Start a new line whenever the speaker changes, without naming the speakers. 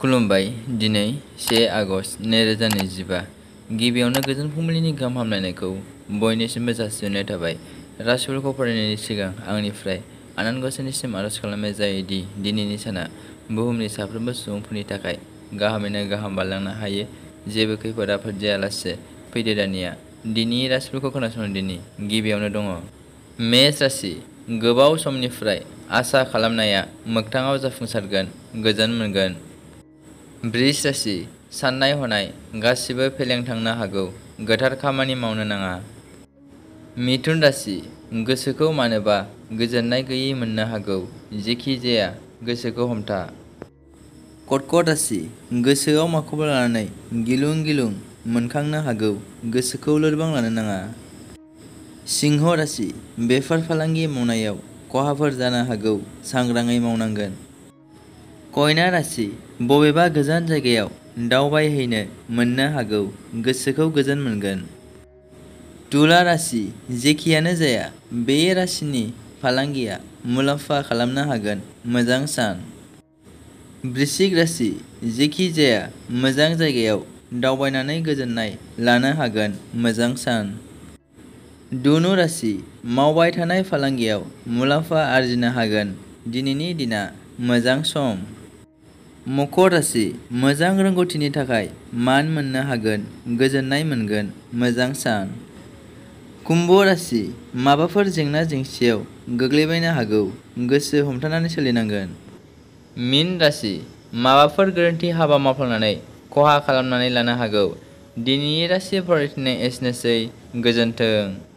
खुलुमबाय। दिनै 1 आगस्ट 2025। गिबियावनो गोजोन फुंबिलिनि गाहाम हामलायनायखौ बयनिसिमबो जासिहरनाय थाबाय। राशिफोरखौ फरायनायनि सिगां आंनिफ्राय आनान गसाइनिसिम आरज खालामनाय जायो दि दिनैनि साना बुहुमनि साफ्रोमबो सुबुंफोरनि थाखाय गाहामैनो गाहाम बारलांनो हायो। जेबो खैफोद आफोद जायालासे फैदो दानिया दिनैनि राशिफोरखौ खोनासंदिनि। गिबियावनो दङ मेष राशि। गोबाव समनिफ्राय आसा खालामनाया मोगथाङाव जाफुंसारगोन, गोजोन मोनगोन। बृष राशि। साननाय हनाय गासिबो फेलें थांनो हागौ, गोथार खामानि मावनो नाङा। मिथुन राशि। गोसोखौ मानोबा गोजोननाय गैयै मोननो हागौ, जेखि जाया गोसोखौ हमथा। कर्कट राशि। गोसोआव माखौबा लानानै गिलुं गिलुं मोनखांनो हागौ, गोसोखौ लोरबां लानो नाङा। सिंह राशि। बेफार फालांगि मावनायाव खहाफोर जानो हागौ, सांग्राङै मावनांगोन। कन्या राशि। बबेबा गोजान जायगायाव दावबायहैनो मोननो हागौ, गोसोखौ गोजोन मोनगोन। तुला राशि। जेखियानो जाया बे राशिनि फालांगिया मुलाम्फा खालामनो हागोन, मोजां सान। वृश्चिक राशि। जेखि जाया मोजां जायगायाव दावबायनानै गोजोननाय लानो हागोन, मोजां सान। धनु राशि। मावबाय थानाय फालांगियाव मुलाम्फा आर्जिनो हागोन, दिनैनि दिना मोजां सम। मकर राशि। मोजां रोंग'थिनि थाखाय मान मोननो हागोन, गोजोननाय मोनगोन, मोजां सान। कुम्भ राशि। माबाफोर जेंना जेंसियाव गोग्लैबायनो हागौ, गोसो हमथानानै सोलिनांगोन। मीन राशि। माबाफोर गोरोन्थि हाबा मावफ्लांनानै खहा खालामनानै लानो हागौ, दिनैनि राशि फरायथिनाय एसेनोसै, गोजोन्थों।